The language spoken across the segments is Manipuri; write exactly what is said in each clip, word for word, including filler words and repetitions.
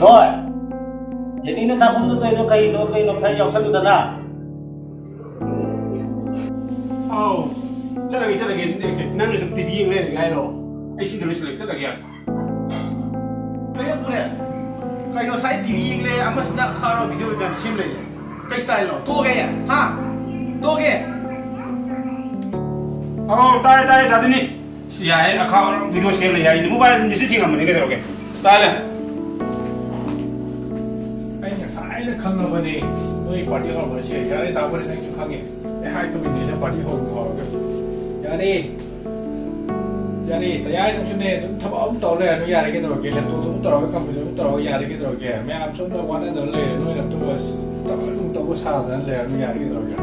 ꯍꯣꯏ, ꯗꯦꯅꯤꯅ ꯆꯥꯛꯈꯨꯝꯗ ꯇꯧꯔꯤꯗꯣ ꯀꯩꯅꯣ, ꯀꯩꯅꯣ ꯈꯔ ꯌꯥꯎꯁꯜꯂꯨꯗꯅ꯫ ꯑꯧ, ꯆꯠꯂꯒꯦ, ꯆꯠꯂꯒꯦ꯫ ꯅꯪꯅ ꯁꯨꯝ ꯇꯤ ꯚꯤ ꯌꯦꯡ ꯂꯩꯔꯒꯦ ꯍꯥꯏꯔꯣ? ꯑꯩ ꯁꯤꯗ ꯂꯣꯏꯁꯤꯜꯂꯒꯦ, ꯆꯠꯂꯒꯦ꯫ ꯀꯩꯅꯣ ꯄꯨꯔꯦ? ꯀꯩꯅꯣ ꯉꯁꯥꯏ ꯇꯤ ꯚꯤ ꯌꯦꯡ ꯂꯩ, ꯑꯃꯁꯤꯅ ꯈꯥꯔꯣ ꯚꯤꯗꯤꯑꯣ ꯃꯌꯥꯝ ꯁꯦꯝ ꯂꯩꯔꯦ꯫ ꯀꯩ ꯁ꯭ꯇꯥꯏꯜꯅꯣ? ꯇꯣꯛꯑꯒꯦ? ꯍꯥ? ꯇꯣꯛꯑꯒꯦ? ꯑꯧ, ꯇꯥꯔꯦ, ꯇꯥꯔꯦ, ꯗꯥ ꯗꯦꯅꯤ꯫ ꯁꯤ ꯌꯥꯏ, ꯑꯈꯥ ꯚꯤꯗꯤꯑꯣ ꯁꯦꯝ ꯂꯩ ꯍꯥꯏꯁꯤꯅꯤ꯫ ꯃꯣꯕꯥꯏꯜ ꯃꯦꯁꯦꯖ ꯌꯦꯡꯉꯝꯕꯅꯤ, ꯀꯩꯗꯧꯔꯒꯦ? ꯇꯥꯂꯦ꯫ ꯑꯩ ꯉꯁꯥꯏꯅ ꯈꯪꯉꯕꯅꯦ, ꯅꯣꯏ ꯄꯥꯔꯇꯤ ꯍꯧꯔꯝꯕꯁꯦ꯫ ꯌꯥꯔꯦ, ꯇꯥꯕꯔꯦ, ꯅꯪꯁꯨ ꯈꯪꯉꯦ꯫ ꯑꯩ ꯍꯥꯏ ꯇꯨꯃꯤꯟꯅ ꯄꯥꯔꯇꯤ ꯍꯧꯔꯝꯃꯣ ꯍꯥꯏꯔꯒ꯫ ꯌꯥꯔꯦ꯫ ꯌꯥꯔꯦ, ꯇꯌꯥꯏ ꯅꯪꯁꯨꯅꯦ, ꯑꯗꯨꯝ ꯊꯕꯛ ꯑꯃ ꯇꯧꯔ ꯂꯩꯔꯅꯨ, ꯌꯥꯔꯦ, ꯀꯩꯗꯧꯔꯒꯦ? ꯂꯦꯞꯇꯣꯞꯇꯣ ꯑꯃꯨꯛ ꯇꯧꯔꯒ, ꯀꯝꯄ꯭ꯌꯨꯇꯔ ꯑꯃꯨꯛ ꯇꯧꯔꯒ, ꯌꯥꯔꯦ, ꯀꯩꯗꯧꯔꯒꯦ? ꯃꯌꯥꯝ ꯁꯣꯝꯗ ꯋꯥꯅꯗꯅ ꯂꯩꯔꯦ, ꯅꯣꯏꯅ ꯑꯃꯨꯛꯇ ꯋꯥ-, ꯇꯧꯔ ꯑꯗꯨꯝ ꯇꯧꯕ ꯁꯥꯗꯅ ꯂꯩꯔꯅꯨ, ꯌꯥꯔꯦ, ꯀꯩꯗꯧꯔꯒꯦ?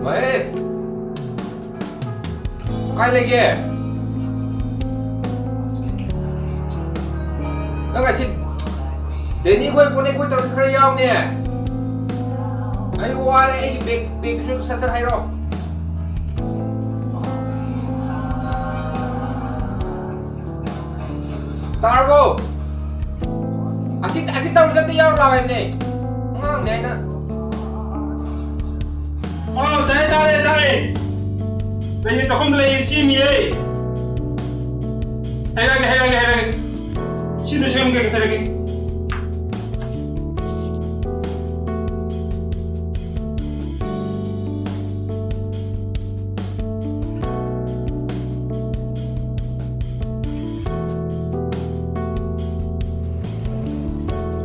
ꯃꯍꯦꯁ! ꯀꯥꯏ ꯂꯩꯒꯦ? ꯅꯪ ꯉꯁꯤ ꯗꯦꯅꯤ ꯈꯣꯏ ꯄꯣꯠꯅꯦ ꯈꯣꯏ ꯇꯧꯔꯁꯤ ꯈꯔ ꯌꯥꯎꯅꯦ꯫ ꯑꯩ ꯋꯥꯔꯦ, ꯑꯩꯒꯤ ꯕꯦꯛ, ꯕꯦꯛꯇꯨꯁꯨ ꯁꯠ ꯁꯠ ꯍꯥꯏꯔꯛꯑꯣ꯫ ꯇꯥꯔꯕꯣ? ꯑꯁꯤ, ꯑꯁꯤ ꯇꯧꯔꯁꯤ ꯑꯝꯇ ꯌꯥꯎꯔꯨ ꯂꯥꯎ ꯍꯥꯏꯕꯅꯦ꯫ ꯑꯉꯥꯡꯅꯦ ꯍꯥꯏꯅ꯫ ꯑꯣ, ꯇꯥꯔꯦ, ꯇꯥꯔꯦ, ꯇꯥꯔꯦ꯫ ꯂꯩꯌꯦ, ꯆꯥꯛꯈꯨꯝꯗ ꯂꯩꯌꯦ, ꯁꯦꯝꯃꯤꯌꯦ꯫ ꯍꯥꯏꯔꯛꯑꯒꯦ, ꯍꯥꯏꯔꯛꯑꯒꯦ, ꯍꯥꯏꯔꯛꯑꯒꯦ꯫ ꯁꯤꯗ ꯁꯦꯝꯒꯦ, ꯍꯥꯏꯔꯛꯑꯒꯦ꯫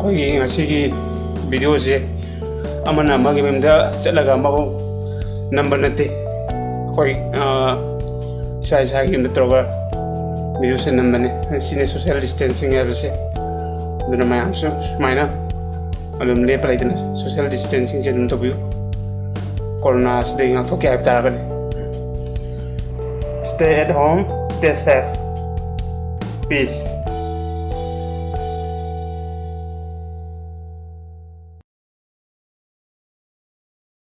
ꯑꯩꯈꯣꯏꯒꯤ ꯉꯁꯤꯒꯤ ꯚꯤꯗꯤꯑꯣꯁꯦ ꯑꯃꯅ ꯑꯃꯒꯤ ꯃꯌꯨꯝꯗ ꯆꯠꯂꯒ ꯑꯃꯕꯨ ꯅꯝꯕ ꯅꯠꯇꯦ꯫ ꯑꯩꯈꯣꯏ, ꯑ, ꯏꯁꯥ ꯏꯁꯥꯒꯤ ꯌꯨꯝꯗ ꯇꯧꯔꯒ ꯚꯤꯗꯤꯑꯣꯁꯦ ꯅꯝꯕꯅꯦ꯫ ꯁꯤꯅꯤ social distancing ꯍꯥꯏꯕꯁꯦ꯫ ꯑꯗꯨꯅ ꯃꯌꯥꯝꯁꯨ ꯁꯨꯃꯥꯏꯅ ꯑꯗꯨꯝ ꯂꯦꯞꯄ ꯂꯩꯇꯅ social distancingꯁꯦ ꯑꯗꯨꯝ ꯇꯧꯕꯤꯌꯨ꯫ ꯀꯣꯔꯣꯅꯥꯁꯤꯗꯒꯤ ꯉꯥꯛꯊꯣꯛꯀꯦ ꯍꯥꯏꯕ ꯇꯥꯔꯒꯗꯤ꯫ Stay at home, stay safe. Peace.